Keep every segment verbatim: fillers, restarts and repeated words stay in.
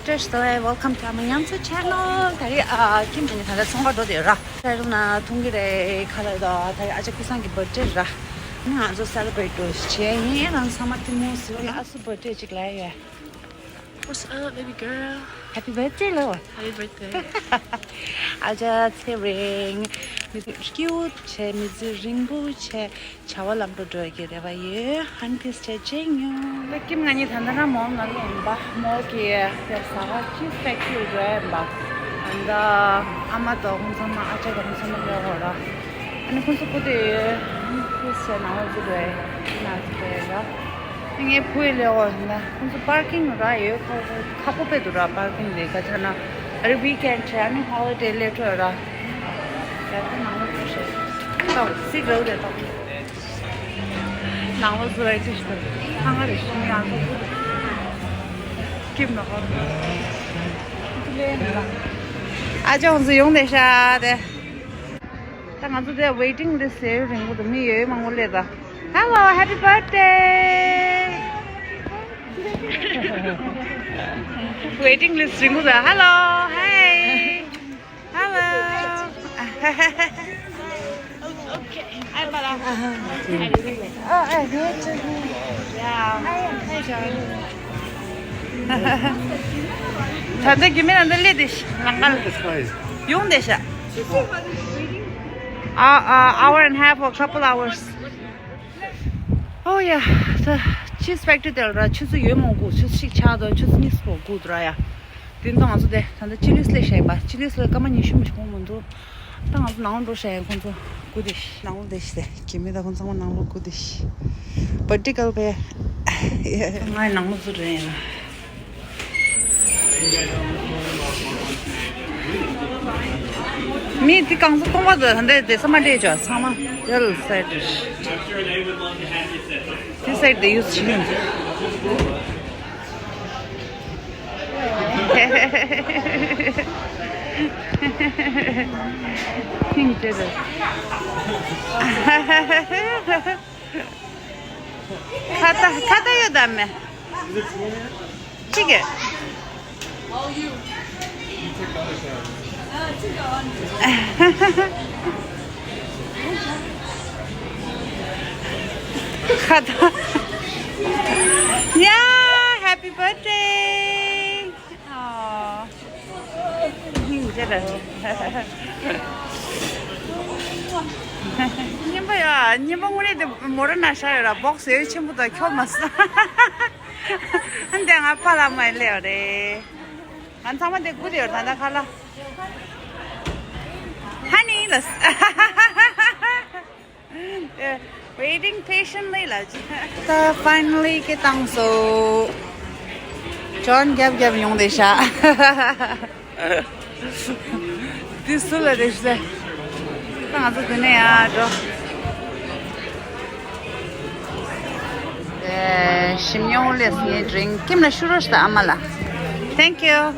བཀྲ་ཤིས་བདེ་ལེགས། Welcome to our Nyansu channel. ད་རེས་ཨ་ཁྱིམ་དུ་ནས་ད་ལྟ་ཚོང་ཁ་འགྲོ་བསྡད་ཡོད་ར། ཁ་རུ་ན་འཐུང་གི་རེད། ཁ་ལག་དང་ད་རེས་ཨ་ཅག་ཀུན་བཟང་གི་བར་ཌེ་ར། ཨ་ནི་ང་ཚོ་སེ་ལེ་བྷི་རེཊ་འགྲོ་བྱས་ཡིན། ང་ཚང་མ་ཐུན་མོང་ཟེར་ལ་ཨ་སུ་བར་ཌེ་ཅིག་ལ་ཡ། What's up, baby girl? Happy birthday, ལོ། Happy birthday. ཨ་ཅག་ཚེ་རིང་། མི་ཚེ་སྐྱིད་པོ་བྱས། མི་ཚེ་རིང་པོ་བྱས། བྱ་བ་ལམ་འགྲོ་འགྲོ་གི་རེ་བ་ཡོད། ཧན་ཏིས་བྱས་བྱས་ཉོ། ད་ཀིམ་ང་གཉིས་ད་ལྟ་ར་མོལ་ནང་ལ་ཡིན་པ། མོལ་གྱི་ཟ་ཁང་ཅིས་ཕེག་ཊི་རི་འགྲོ་ཡ་ཡིན་པ། ད་ལྟ་ཨ་མ་དང་ཁོང་ཚང་མ་ཨ་ཅག་དང་ཁོང་ཚང་མ་སླེབས་ཡོད་ར། ཨ་ནི་ཁོང་ཚོ་སྒུག་བསྡད་ཡོད། ཧན་ཏིས་བྱས་ནང་ལ་འཛུལ་འགྲོ་ཡ་ཡིན། ནང་ལ་འཛུལ་འགྲོ་ཡ་ཡིན་ར། ངའི་བུ་ཡིས་སླེབས་ཡོད་ན། ཁོང་ཚོ་པར་ཀིང་ར་ཡོད། ཁག་པོ་དཔེ་འདུག་ར། པར་ཀིང་དེ་ག་ཆ་ན་ཨ་རི་ཝིག་ཨེན་ཌི་ཨ་ནི་ཧོ་ལི་ཌེ་སླེབས་འགྲོ་ཡ་ར། ཡ་ད་ནང་ལ་འགྲོ་ཤེས། ཏོག་སི་རོ་རེད་ཏོག་ནང་ལ་བཟོ་ཡ་ཅི་ཞིག་ཐང་ང་རེ་ཞིག་ཡང་ཐོག་ཀིམ་ནོ་ཧོ་ལི་ཌེ་ཨ་ཅག་ཁོང་ཚོ་ཡོང་བསྡད་ཤག་དེ། ད་ང་ཚོ་དེ་ཝེ་ཊིང་ལིསཊ་ཟེར་རིང་པོ་འདུག་མི་ཡོད་མང་པོ་སླེབས་ད། Hello, happy birthday. ཝེ་ཊིང་ལིསཊ་རིང་པོ་འདུག Hello, hey. Hello. Okay. Hi, Bala. Oh, uh, good to meet you. Yeah. Hi, hi, John. ད་ལྟ་རྒྱུ་མེད་ན་འདི་སླེབས་བསྡད་ཤག་ལམ་ཁ་ལ། ཡོང་བསྡད་ཤག་ཨ་ཨ་hour and half or couple hours. Oh yeah. ད་ཅིས་ཕེག་ཊི་རི་དེ་ལ་ར་ཆུ་ཚོད་ཡོད་མང་པོ། ཆུ་ཚོད་གཅིག་ཆགས་དང་ཆུ་ཚོད་གཉིས་སུ་སྒུག་འདུག་ར་ཡ། དེ་ནས་ང་ཚོ་དེ་ད་ལྟ་ཅི་ལིས་སླེབས་ཤག་ཡིན་པ། ཅི་ལིས་ལ་སྐར་མ་ཉི་ཤུ་མི་འགོར་མི་འདུག་ད་ང་ཚོ་ནང་ལ་འགྲོ་ཤག་ཡིན། ཁོང་ཚོ་སྒུག་བསྡད་ཤག་ནང་ལ་བསྡད་ཤག་དེ་རྒྱུ་མེད་ད་ཁོང་ཚང་མ་ནང་ལ་སྒུག་བསྡད་ཤག་བར་ཊི་ཀལ་པས། ང་ཡི་ནང་ལ་ཚུར་རེད་ཡིན། མི་དེ་གང་ཚོ་སྟོང་པ་དང་ད་ལྟ་དེ་ས་མ་འདྲེས་ཆོག་ཚང་མ་དེ་ལ་སའེ་ཌི་རེད། དེ་སའེ་ཌི་དེ་ཡུས་བྱེད་ཀྱི་ཡོད། ཁྱིམ་དེ་རེད། ཁ་ཏ་ཁ་ཏ་ཡོད་དམ་མེད། ཅི་གེ་ཁ་ཏ། Yeah, happy birthday. ཨོ། སྙིང་རྗེ་ལ། སྙིང་པོ་ཡ། སྙིང་པོ་དངོས་གནས་དེ་མོ་ར་ན་ཤ་ཡོད་ར། སྦོག་སི་ཆེན་པོ་དང་ཁྱོག་མ་སོང་། འདི་ང་ཕ་ལ་མ་ལེ་རེད། ང་ཚང་མ་དེ་སྒུག་ཡོད་ད་ལྟ་ཁ་ལ། ཧ་ནི་ལ། Waiting patiently ལ། ད་finally སྐད་བཏང་སོང་། ཇོན་རྒྱབ་རྒྱབ་ཡོང་བསྡད་ཤག་འདི་སུ་ལ་རེད་ཟེར། ད་ང་ཚོ་འདི་ནས་ཡར་འགྲོ། ཨེ། ཞིམ་ཉོ་ལས་ངའི་ཌི་རིང་ཀིམ་ལ་ཤུ་རོ་ཤ་ད་ཨ་མ་ལ། Thank you.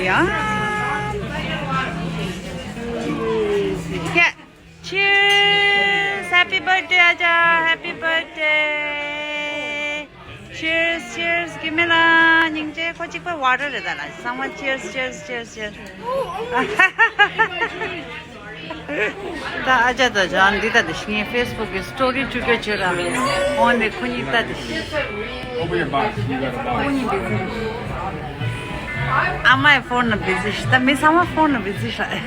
Yeah. Yeah. Cheers. Happy birthday, Aja. Happy birthday. Cheers, cheers. Give me la. ཉིང་ཅེ་ཁོ་གཅིག་པ་ཝ་ཊར་རེད་ད་ལ། ཚང་མ་cheers, cheers, cheers, cheers. ད་ཨ་ཅག་ད་ཇོན་འདི་ལྟ་དེ་ཤི་ངའི་ཕེ་སི་བུག་གི་སི་ཊོ་རི་བཅུག་རྒྱུ་བྱོས་ར། འོན་ཏེ་ཁོ་གཉིས་ལྟ་དེ་ཤི། ཁོ་གཉིས་བི་ཟི་རེད། ཨ་མའི་ཕོན་ན་བི་ཟི་ཤི། ད་མི་ཚང་མ་ཕོན་ན་བི་ཟི་ཤི།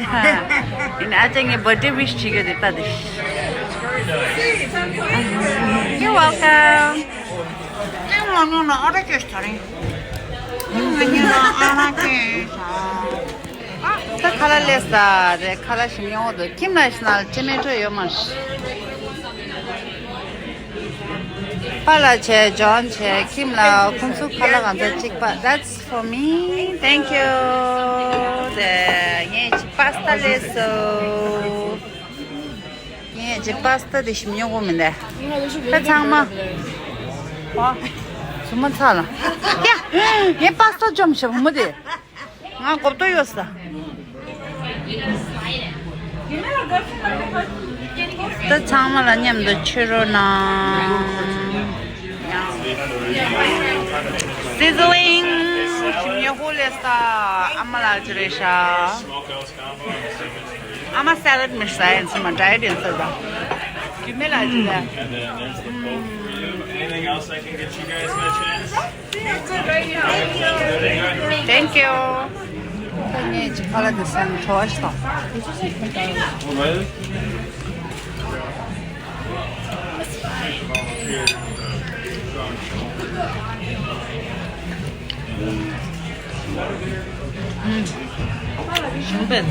ཡིན་ཨ་ཅག་ངའི་བར་ཌེ་ཝིཤ་བྱེད་རྒྱུ་དེ་ལྟ་དེ་ཤི། You're welcome. ཨ་མ་ནོ་ན་ཨ་ར་ཅོ་ཤི་ད་རིང་། ཨ་མ་ནོ་ན་ཨ་ར་ཅོ་ཤི་ད། ད་ཁ་ལག་སླེབས་ས་རེད། ཁ་ལག་ཞིམ་ཉོ་འོ་དོ། ཁྱིམ་ལ་ཞིག་ན་ལ་ཅི་མེད་འཕྲོད་ཡོད་མ་རེད། པཱ་ལགས་བྱས། ཇོན་བྱས། ཁྱིམ་ལ་ཁོང་ཚོ་ཁ་ལག་གང་ཚ་གཅིག་པ། That's for me. Thank you. དེ་ངས་ཅིག་པཱ་སི་ཏཱ་སླེབས་སོང་། ངས་ཅིག་པཱ་སི་ཏཱ་དེ་ཞིམ་ཉོ་གོ་མི་འདུག་ད་ཚང་མ། ཨ། སུ་མ་ཚ་ལ། ཡ། ངས་པཱ་སི་ཏཱ་འཇོམས་བྱས་བུ་མོ་དེ། ང་གོབ་ཏོ་ཡོད་ས། ད་ཚང་མ་ལ་མཉམ་དུ་མཆོད་རོགས་གནང་། Sizzling. Chimney ཧོ་ལེ་ས་ཨ་མ་ལགས་ཅི་རེད་ཤག་ཨ་མ་སེ་ལད་མི་ཟ་ཡིན་ཚོད་མ་ཌའེ་ཊི་ཡིན་ཚོད་ད། རྒྱུ་མེད་ལ་ཅི་རེད། Anything else I can get you guys by chance? Thank you. ད་ངས་ཅིག་ཁ་ལག་དེ་ཟ་ནས་བྲོ་བ་ཞིག་བཏང་། ཞིམ་པས་ན།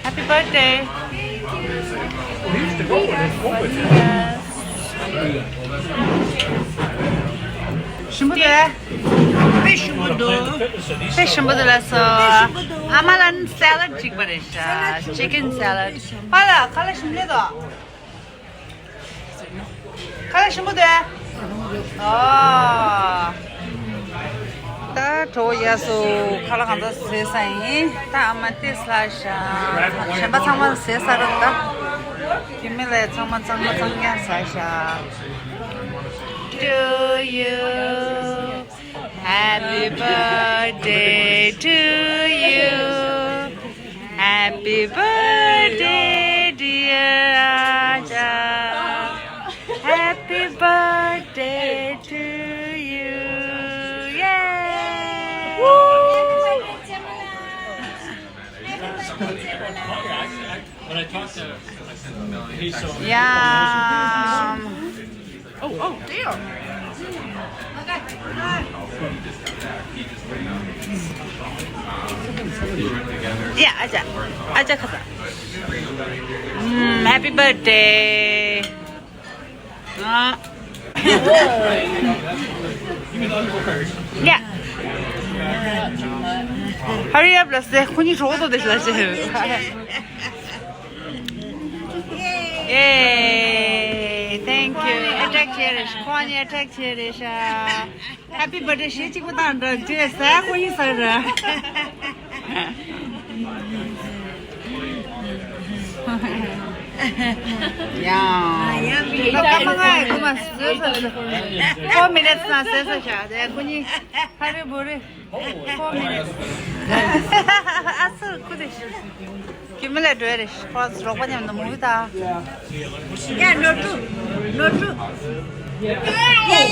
Happy birthday. ཞིམ་པོ་འདུག་དཔེ་ཞིམ་པོ་འདུག་དཔེ་ཞིམ་པོ་འདུག་ལགས་སོ། ཨ་མ་ལ་ནི་སེ་ལད་ཅིག་པ་རེད་ཤག chicken salad. ཨ་ལ་ཁ་ལག་ཞིམ་ལེ་དོ། ཁ་ལག་ཞིམ་པོ་འདུག་ཨོ། ད་གྲོགས་ཡ་སོ་ཁ་ལག་གང་ཚ་ཟས་ས་ཡིན། ད་ཨ་མ་ཏེ་ས་ལ་ཤ་གཞན་པ་ཚང་མ་ཟས་ས་རུ་ད་ཡིན་མི་ལ་ཚང་མ་ཚང་མ་ཚང་ཀྱང་ཟ་ཤ། To you, happy birthday to you. Happy birthday, dear Aja. Happy birthday to you. Yay! Yum. Oh, oh, damn. Yeah, Aja. Aja khata. Mm, happy birthday. Ah. Yeah. Hurry up, let's say. Khuni rodo de la. Yay! Thank you. Attack cherish. Khwani attack cherish. Happy birthday. Shi chiku dan da. Je sa ko yi sa ra. Yeah. Ka ma ga ko ma. Four minutes na se sa cha. De ko ni. Hurry, hurry. Four minutes. Asu kude. Kimile dwere. First ropa nyam no muvi ta. Yeah, no two. No two. Yeah,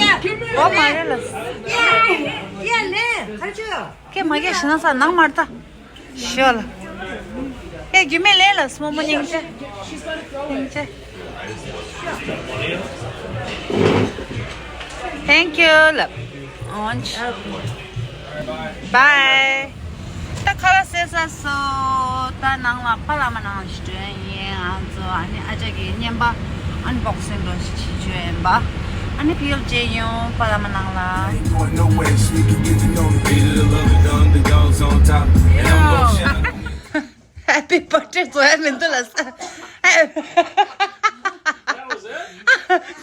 yeah. Oh, mare las. Yeah. Yeah, le. Kharchu. Ke mage shina sa nang marta. Shola. Ke gime le las momo nyingche. Nyingche. Thank you. Love. Bye. Bye. ད་ཁ་ལག་ཟས་ཚར་སོང་། ད་ནང་ལ་པ་ལགས་མ་ནང་ཞིག་འགྲོ་ཡ་ཡིན། ང་ཚོ་ཨ་ནི་ཨ་ཅག་གི་རྔན་པ་ཨན་བོག་སིང་འདྲ་ཞིག་བྱེད་རྒྱུ་ཡིན་པ། ཨ་ནི་ཕྱི་ལོགས་མཇལ་ཡོང་པ་ལགས་མ་ནང་ལ། Happy birthday ཚོ་ཡ་མི་འདུག་ལགས་སོ། That was it?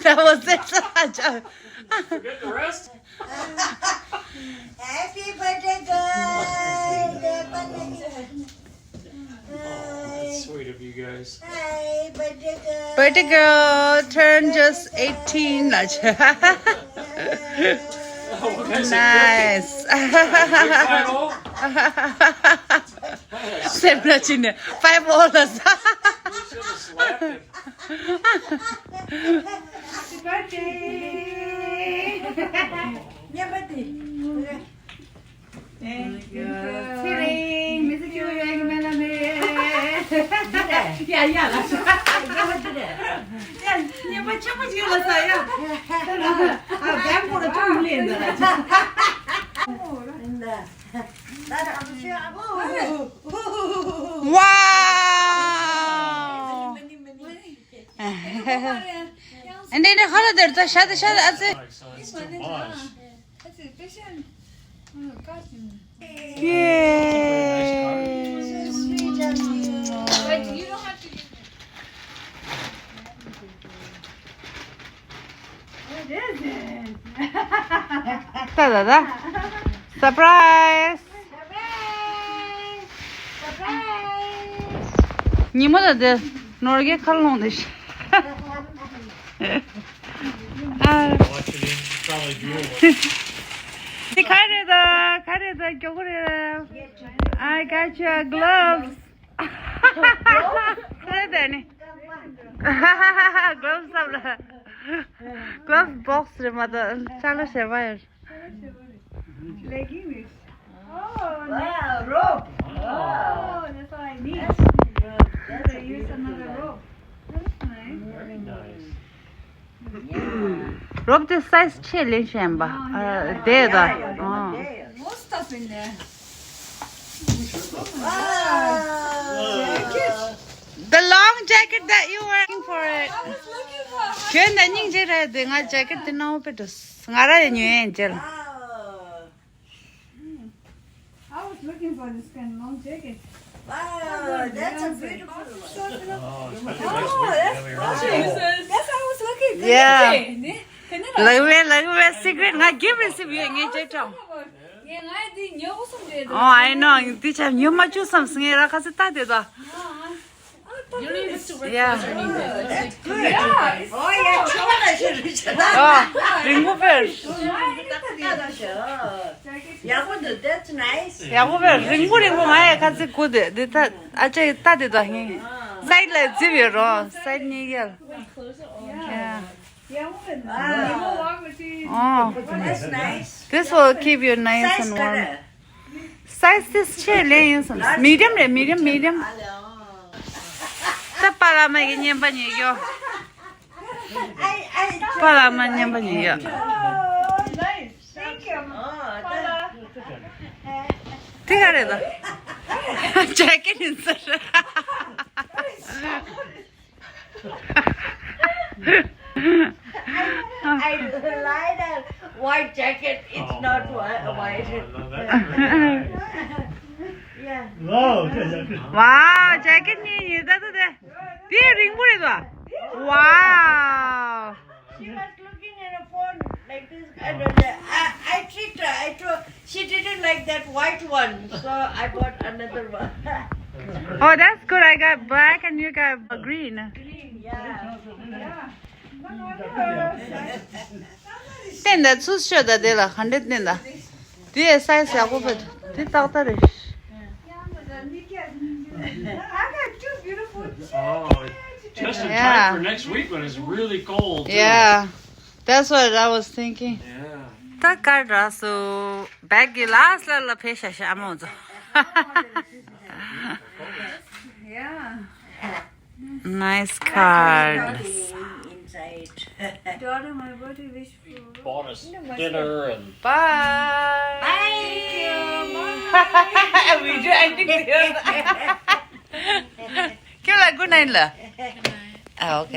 That was it. Forget the rest? Happy birthday, girl. Hi. That's sweet of you guys. Hi, birthday girl. Birthday girl turned just eighteen. Nice. Five all? Seven, five all. We should have slapped him. Happy birthday. Happy birthday. Thank you. Thank you. Thank you. Yeah, yeah. Yeah, yeah, but check what you look like. I'm going to turn you in. Wow. And then the holiday, the shut the shut. Yay! Da da da. Surprise! Surprise! Surprise! Ni mo da de. ནོར་གྱི་ཁ་ལོང་དེ་ཤི། ཨ། དེ་ག་རེད་ད། ག་རེད་ད། མགྱོགས་པོ་རེད། I got your gloves. ག་རེད་ད་ནི། Gloves བསམ་ལ། Gloves box རེད་མ་གཏོགས་ཅ་ལག་གཞན་པ་ཡོད། Leggings. Oh, wow, nice. Rope. Oh, that's what I need. That's a beautiful rope. That's a use another rope. That's nice. Very nice. Yeah. Rope དེ་size ཆེ་ལེན་ཤེས་པ། Oh, yeah. དེ་ད། Yeah, yeah, yeah. Most of in there. Wow. Jacket. The long jacket that you were looking for it. I was looking for. ཁྱོད་ད་སྙིང་རྗེ་རེད་དེ། ང་jacket དེ་ནང་དཔེ་འགྲོ། ང་ར་ཡང་ཉོ་ཡས་མཇལ། Wow. I was looking for this kind of long jacket. Wow, that's a beautiful one. Oh, that's nice. That's what I was looking for. Yeah. ལག་པའི་ལག་པའི་secret ང་gift རེད་ཟེར་བའི་ངའི་ཅེ་ཀྲང་། Oh, I know. འདི་ཆ་ཉོ་མ་བཅུག་བསམ་སོང་ངས་ར། ཁ་སེ་ལྟ་དེ་ད། You don't even have to work. Yeah. That's good. Yeah, it's Oh, yeah, ཁྱོད་ལ་ཞུ་རུ་ཆ་ད། Oh, རིང་པོ་བེར། ཡག་པོ་འདུག That's nice. ཡག་པོ་བེར། རིང་པོ་རིང་པོ། ང་ཡ་ཁ་སེ་གོ་དེ་འདི་ད་ཨ་ཅེ་ལྟ་དེ་ད་ངས་side ལ་ཛིབ་ཡོད་རོ། Side གཉིས་ཀ་ལ། Yeah. Yeah. Oh, that's nice. This will keep you nice and warm. Size དེ་ཆེ་ལེན་ཡིན་སམ། Medium རེད། Medium, medium. ད་པཱ་ལགས་མ་གི་རྔན་པ་ཉོས་ཡོད། པཱ་ལགས་མ་རྔན་པ་ཉོས་ཡོད། Thank you. དེ་ག་རེད་ད། Jacket ཡིན་ས་རེད། I, I lied. A white jacket. It's not whi- white. Yeah. Wow, jacket གཉིས་ཡིན་ད་དུ་དེ། དེ་རིང་པོ་རེད་ད། Wow. She was looking at a phone like this, and then I, I tricked her. I told, she didn't like that white one, so I bought another one. Oh, that's good. I got black and you got green. Green, yeah. Yeah. བསྟན་ད་ཚུར་ཤོད་ད། དེ་ལ་ག་འདྲ་བསྟན་ད། དེ་size ཡག་པོ་བེད། དེ་ཏག་ཏག་རེད། Oh, just in time for next week when it's really cold, too. Yeah, that's what I was thinking. Yeah. ད་ཀར་རག་སོང་། བེག་གི་ལ་སི་ལ་ལ་ཕེ་ཤ་ཤ་མོ་ཛོ། Yeah. Nice card. Daughter, my birthday wish for you. Bought us dinner and bye. Bye. Video ending there. ཁྱོད་ལ་good night ལ། Ah, okay.